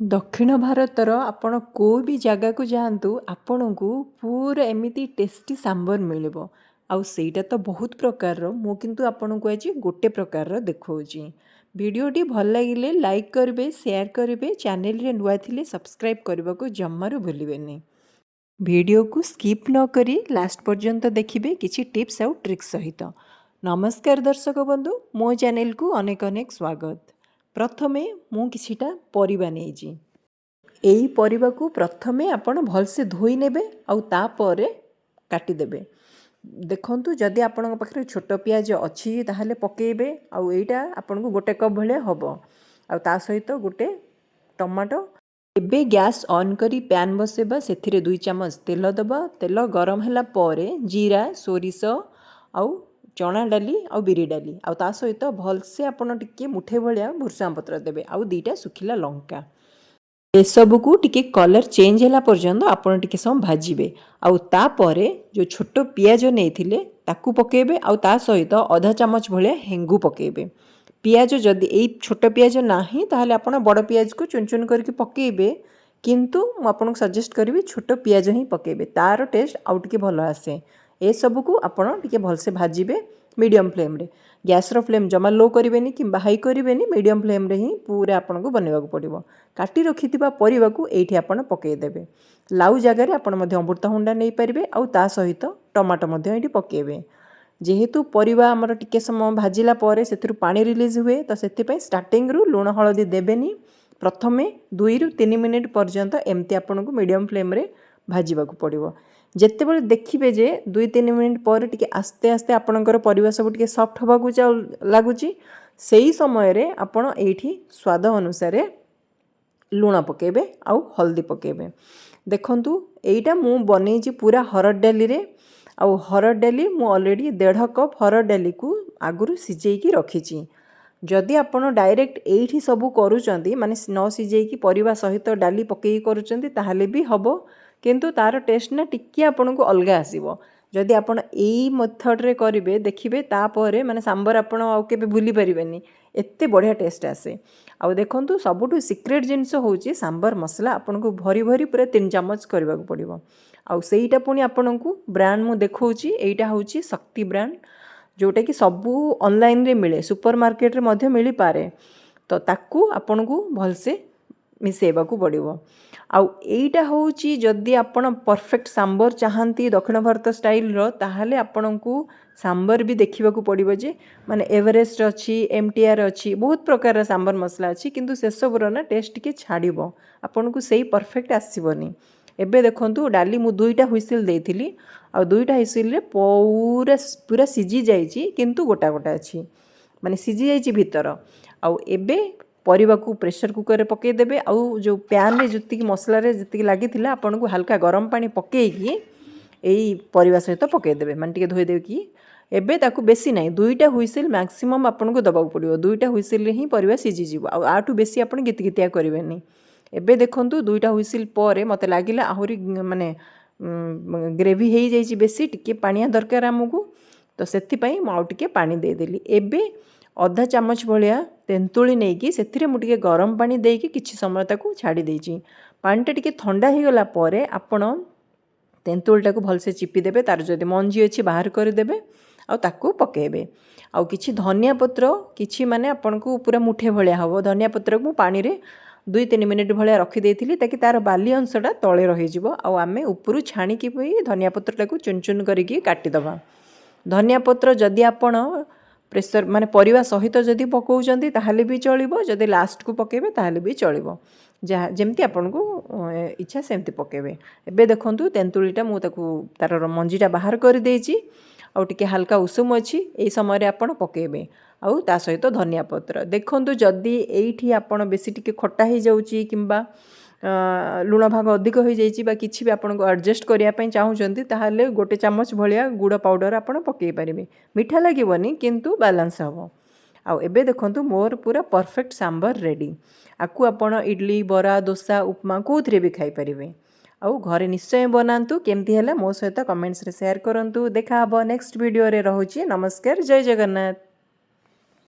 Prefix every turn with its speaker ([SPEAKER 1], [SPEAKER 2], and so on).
[SPEAKER 1] ଦକ୍ଷିଣ ଭାରତର ଆପଣ କେଉଁ ବି ଜାଗାକୁ ଯାଆନ୍ତୁ, ଆପଣଙ୍କୁ ପୁରା ଏମିତି ଟେଷ୍ଟି ସାମ୍ବର ମିଳିବ। ଆଉ ସେଇଟା ତ ବହୁତ ପ୍ରକାରର, ମୁଁ କିନ୍ତୁ ଆପଣଙ୍କୁ ଆଜି ଗୋଟେ ପ୍ରକାରର ଦେଖାଉଛି। ଭିଡ଼ିଓଟି ଭଲ ଲାଗିଲେ ଲାଇକ୍ କରିବେ, ସେୟାର କରିବେ। ଚ୍ୟାନେଲରେ ନୂଆ ଥିଲେ ସବସ୍କ୍ରାଇବ୍ କରିବାକୁ ଜମାରୁ ଭୁଲିବେନି। ଭିଡ଼ିଓକୁ ସ୍କିପ୍ ନ କରି ଲାଷ୍ଟ ପର୍ଯ୍ୟନ୍ତ ଦେଖିବେ, କିଛି ଟିପ୍ସ ଆଉ ଟ୍ରିକ୍ସ ସହିତ। ନମସ୍କାର ଦର୍ଶକ ବନ୍ଧୁ, ମୋ ଚ୍ୟାନେଲକୁ ଅନେକ ଅନେକ ସ୍ୱାଗତ। ପ୍ରଥମେ ମୁଁ କିଛିଟା ପରିବା ନେଇଛି। ଏଇ ପରିବାକୁ ପ୍ରଥମେ ଆପଣ ଭଲସେ ଧୋଇ ନେବେ ଆଉ ତାପରେ କାଟିଦେବେ। ଦେଖନ୍ତୁ, ଯଦି ଆପଣଙ୍କ ପାଖରେ ଛୋଟ ପିଆଜ ଅଛି ତାହେଲେ ପକାଇବେ। ଆଉ ଏଇଟା ଆପଣଙ୍କୁ ଗୋଟେ କପ୍ ଭଳିଆ ହେବ। ଆଉ ତା ସହିତ ଗୋଟେ ଟମାଟୋ। ଏବେ ଗ୍ୟାସ୍ ଅନ୍ କରି ପ୍ୟାନ୍ ବସେଇବା। ସେଥିରେ 2 ଚାମଚ ତେଲ ଦେବା। ତେଲ ଗରମ ହେଲା ପରେ ଜିରା, ସୋରିଷ ଆଉ ଚଣା ଡାଲି ଆଉ ବିରି ଡାଲି, ଆଉ ତା ସହିତ ଭଲସେ ଆପଣ ଟିକେ ମୁଠେ ଭଳିଆ ଭୃଷଙ୍ଗ ପତ୍ର ଦେବେ ଆଉ 2ଟା ଶୁଖିଲା ଲଙ୍କା। ଏସବୁକୁ ଟିକେ କଲର୍ ଚେଞ୍ଜ ହେଲା ପର୍ଯ୍ୟନ୍ତ ଆପଣ ଟିକେ ସମୟ ଭାଜିବେ। ଆଉ ତାପରେ ଯେଉଁ ଛୋଟ ପିଆଜ ନେଇଥିଲେ ତାକୁ ପକାଇବେ, ଆଉ ତା ସହିତ ଅଧା ଚାମଚ ଭଳିଆ ହେଙ୍ଗୁ ପକାଇବେ। ପିଆଜ ଯଦି ଏଇ ଛୋଟ ପିଆଜ ନାହିଁ, ତାହେଲେ ଆପଣ ବଡ଼ ପିଆଜକୁ ଚୁନ ଚୁନ କରିକି ପକାଇବେ। କିନ୍ତୁ ମୁଁ ଆପଣଙ୍କୁ ସଜେଷ୍ଟ କରିବି, ଛୋଟ ପିଆଜ ହିଁ ପକାଇବେ, ତା'ର ଟେଷ୍ଟ ଆଉ ଟିକେ ଭଲ ଆସେ। ଏସବୁକୁ ଆପଣ ଟିକେ ଭଲସେ ଭାଜିବେ ମିଡ଼ିୟମ୍ ଫ୍ଲେମ୍ରେ। ଗ୍ୟାସ୍ର ଫ୍ଲେମ୍ ଜମା ଲୋ କରିବେନି କିମ୍ବା ହାଇ କରିବେନି, ମିଡ଼ିୟମ୍ ଫ୍ଲେମ୍ରେ ହିଁ ପୁରା ଆପଣଙ୍କୁ ବନେଇବାକୁ ପଡ଼ିବ। କାଟି ରଖିଥିବା ପରିବାକୁ ଏଇଠି ଆପଣ ପକାଇଦେବେ। ଲାଉ ଜାଗାରେ ଆପଣ ମଧ୍ୟ ଅମୃତଭଣ୍ଡା ନେଇପାରିବେ, ଆଉ ତା ସହିତ ଟମାଟୋ ମଧ୍ୟ ଏଇଠି ପକାଇବେ। ଯେହେତୁ ପରିବା ଆମର ଟିକେ ସମୟ ଭାଜିଲା ପରେ ସେଥିରୁ ପାଣି ରିଲିଜ୍ ହୁଏ, ତ ସେଥିପାଇଁ ଷ୍ଟାର୍ଟିଂରୁ ଲୁଣ ହଳଦୀ ଦେବେନି। ପ୍ରଥମେ 2ରୁ 3 ମିନିଟ୍ ପର୍ଯ୍ୟନ୍ତ ଏମିତି ଆପଣଙ୍କୁ ମିଡ଼ିୟମ୍ ଫ୍ଲେମ୍ରେ ଭାଜିବାକୁ ପଡ଼ିବ। ଯେତେବେଳେ ଦେଖିବେ ଯେ 2-3 ମିନିଟ୍ ପରେ ଟିକେ ଆସ୍ତେ ଆସ୍ତେ ଆପଣଙ୍କର ପରିବା ସବୁ ଟିକେ ସଫ୍ଟ ହେବାକୁ ଲାଗୁଛି, ସେଇ ସମୟରେ ଆପଣ ଏଇଠି ସ୍ୱାଦ ଅନୁସାରେ ଲୁଣ ପକାଇବେ ଆଉ ହଳଦୀ ପକାଇବେ। ଦେଖନ୍ତୁ, ଏଇଟା ମୁଁ ବନେଇଛି ପୁରା ହରଡ଼ ଡାଲିରେ। ଆଉ ହରଡ଼ ଡାଲି ମୁଁ ଅଲରେଡ଼ି 1.5 କପ୍ ହରଡ଼ ଡାଲିକୁ ଆଗରୁ ସିଝେଇକି ରଖିଛି। ଯଦି ଆପଣ ଡାଇରେକ୍ଟ ଏଇଠି ସବୁ କରୁଛନ୍ତି, ମାନେ ନ ସିଝେଇକି ପରିବା ସହିତ ଡାଲି ପକାଇକି କରୁଛନ୍ତି, ତାହେଲେ ବି ହେବ। କିନ୍ତୁ ତା'ର ଟେଷ୍ଟ ନା ଟିକିଏ ଆପଣଙ୍କୁ ଅଲଗା ଆସିବ। ଯଦି ଆପଣ ଏଇ ମେଥଡ଼ରେ କରିବେ, ଦେଖିବେ ତାପରେ ମାନେ ସାମ୍ବର ଆପଣ ଆଉ କେବେ ଭୁଲି ପାରିବେନି, ଏତେ ବଢ଼ିଆ ଟେଷ୍ଟ ଆସେ। ଆଉ ଦେଖନ୍ତୁ, ସବୁଠୁ ସିକ୍ରେଟ୍ ଜିନିଷ ହେଉଛି ସାମ୍ବର ମସଲା। ଆପଣଙ୍କୁ ଭରି ଭରି ପୁରା 3 ଚାମଚ କରିବାକୁ ପଡ଼ିବ। ଆଉ ସେଇଟା ପୁଣି ଆପଣଙ୍କୁ ବ୍ରାଣ୍ଡ ମୁଁ ଦେଖାଉଛି। ଏଇଟା ହେଉଛି ଶକ୍ତି ବ୍ରାଣ୍ଡ, ଯେଉଁଟାକି ସବୁ ଅନଲାଇନରେ ମିଳେ, ସୁପର ମାର୍କେଟରେ ମଧ୍ୟ ମିଳିପାରେ। ତ ତାକୁ ଆପଣଙ୍କୁ ଭଲସେ ମିଶାଇବାକୁ ପଡ଼ିବ। ଆଉ ଏଇଟା ହେଉଛି, ଯଦି ଆପଣ ପରଫେକ୍ଟ ସାମ୍ବର ଚାହାନ୍ତି ଦକ୍ଷିଣ ଭାରତ ଷ୍ଟାଇଲର, ତାହେଲେ ଆପଣଙ୍କୁ ସାମ୍ବର ବି ଦେଖିବାକୁ ପଡ଼ିବ ଯେ ମାନେ ଏଭରେଷ୍ଟ ଅଛି, MTR ଅଛି, ବହୁତ ପ୍ରକାରର ସାମ୍ବର ମସଲା ଅଛି। କିନ୍ତୁ ସେସବୁର ନା ଟେଷ୍ଟ ଟିକେ ଛାଡ଼ିବ, ଆପଣଙ୍କୁ ସେଇ ପରଫେକ୍ଟ ଆସିବନି। ଏବେ ଦେଖନ୍ତୁ, ଡାଲି ମୁଁ ଦୁଇଟା ହୁଇସିଲ୍ ଦେଇଥିଲି ଆଉ ଦୁଇଟା ହୁଇସିଲ୍ରେ ପୁରା ପୁରା ସିଝି ଯାଇଛି, କିନ୍ତୁ ଗୋଟା ଗୋଟା ଅଛି, ମାନେ ସିଝି ଯାଇଛି ଭିତର। ଆଉ ଏବେ ପରିବାକୁ ପ୍ରେସର କୁକରରେ ପକାଇଦେବେ। ଆଉ ଯେଉଁ ପ୍ୟାନ୍ରେ ଯେତିକି ମସଲାରେ ଯେତିକି ଲାଗିଥିଲା, ଆପଣଙ୍କୁ ହାଲକା ଗରମ ପାଣି ପକାଇକି ଏଇ ପରିବା ସହିତ ପକାଇଦେବେ, ମାନେ ଟିକେ ଧୋଇ ଦେଇକି। ଏବେ ତାକୁ ବେଶୀ ନାହିଁ, ଦୁଇଟା ହୁଇସିଲ୍ ମ୍ୟାକ୍ସିମମ୍ ଆପଣଙ୍କୁ ଦେବାକୁ ପଡ଼ିବ। ଦୁଇଟା ହୁଇସିଲ୍ରେ ହିଁ ପରିବା ସିଝିଯିବ, ଆଉ ୟାଠୁ ବେଶୀ ଆପଣ ଗିତିଗିତିଆ କରିବେନି। ଏବେ ଦେଖନ୍ତୁ, ଦୁଇଟା ହୁଇସିଲ୍ ପରେ ମୋତେ ଲାଗିଲା ଆହୁରି ମାନେ ଗ୍ରେଭି ହେଇଯାଇଛି ବେଶୀ, ଟିକେ ପାଣିଆ ଦରକାର ଆମକୁ। ତ ସେଥିପାଇଁ ମୁଁ ଆଉ ଟିକେ ପାଣି ଦେଇଦେଲି। ଏବେ ଅଧା ଚାମଚ ଭଳିଆ ତେନ୍ତୁଳି ନେଇକି ସେଥିରେ ମୁଁ ଟିକେ ଗରମ ପାଣି ଦେଇକି କିଛି ସମୟ ତାକୁ ଛାଡ଼ି ଦେଇଛି। ପାଣିଟା ଟିକେ ଥଣ୍ଡା ହେଇଗଲା ପରେ ଆପଣ ତେନ୍ତୁଳିଟାକୁ ଭଲସେ ଚିପି ଦେବେ, ତା'ର ଯଦି ମଞ୍ଜି ଅଛି ବାହାର କରିଦେବେ ଆଉ ତାକୁ ପକାଇବେ। ଆଉ କିଛି ଧନିଆ ପତ୍ର, କିଛି ମାନେ ଆପଣଙ୍କୁ ପୁରା ମୁଠେ ଭଳିଆ ହେବ ଧନିଆ ପତ୍ରକୁ ମୁଁ ପାଣିରେ 2-3 ମିନିଟ୍ ଭଳିଆ ରଖିଦେଇଥିଲି, ତାକି ତା'ର ବାଲି ଅଂଶଟା ତଳେ ରହିଯିବ। ଆଉ ଆମେ ଉପରୁ ଛାଣିକି ବି ଧନିଆ ପତ୍ରଟାକୁ ଚୁନ ଚୁନ କରିକି କାଟିଦେବା। ଧନିଆ ପତ୍ର ଯଦି ଆପଣ ପ୍ରେସର ମାନେ ପରିବା ସହିତ ଯଦି ପକାଉଛନ୍ତି ତାହେଲେ ବି ଚଳିବ, ଯଦି ଲାଷ୍ଟକୁ ପକାଇବେ ତାହେଲେ ବି ଚଳିବ। ଯାହା ଯେମିତି ଆପଣଙ୍କୁ ଇଚ୍ଛା ସେମିତି ପକାଇବେ। ଏବେ ଦେଖନ୍ତୁ, ତେନ୍ତୁଳିଟା ମୁଁ ତାକୁ ତା'ର ମଞ୍ଜିଟା ବାହାର କରିଦେଇଛି ଆଉ ଟିକେ ହାଲକା ଉଷୁମ ଅଛି, ଏଇ ସମୟରେ ଆପଣ ପକାଇବେ ଆଉ ତା ସହିତ ଧନିଆ ପତ୍ର। ଦେଖନ୍ତୁ, ଯଦି ଏଇଠି ଆପଣ ବେଶୀ ଟିକେ ଖଟା ହେଇଯାଉଛି କିମ୍ବା ଲୁଣ ଭାଗ ଅଧିକ ହୋଇଯାଇଛି ବା କିଛି ବି ଆପଣଙ୍କୁ ଆଡ଼ଜଷ୍ଟ କରିବା ପାଇଁ ଚାହୁଁଛନ୍ତି, ତାହେଲେ ଗୋଟେ ଚାମଚ ଭଳିଆ ଗୁଡ଼ ପାଉଡ଼ର ଆପଣ ପକାଇ ପାରିବେ। ମିଠା ଲାଗିବନି, କିନ୍ତୁ ବାଲାନ୍ସ ହେବ। ଆଉ ଏବେ ଦେଖନ୍ତୁ, ମୋର ପୁରା ପରଫେକ୍ଟ ସାମ୍ବର ରେଡ଼ି। ଆକୁ ଆପଣ ଇଡ଼ଲି, ବରା, ଦୋସା, ଉପମା କେଉଁଥିରେ ବି ଖାଇପାରିବେ। ଆଉ ଘରେ ନିଶ୍ଚୟ ବନାନ୍ତୁ। କେମିତି ହେଲା ମୋ ସହିତ କମେଣ୍ଟସରେ ସେୟାର କରନ୍ତୁ। ଦେଖା ହେବ ନେକ୍ସଟ ଭିଡ଼ିଓରେ। ରହୁଛି, ନମସ୍କାର, ଜୟ ଜଗନ୍ନାଥ।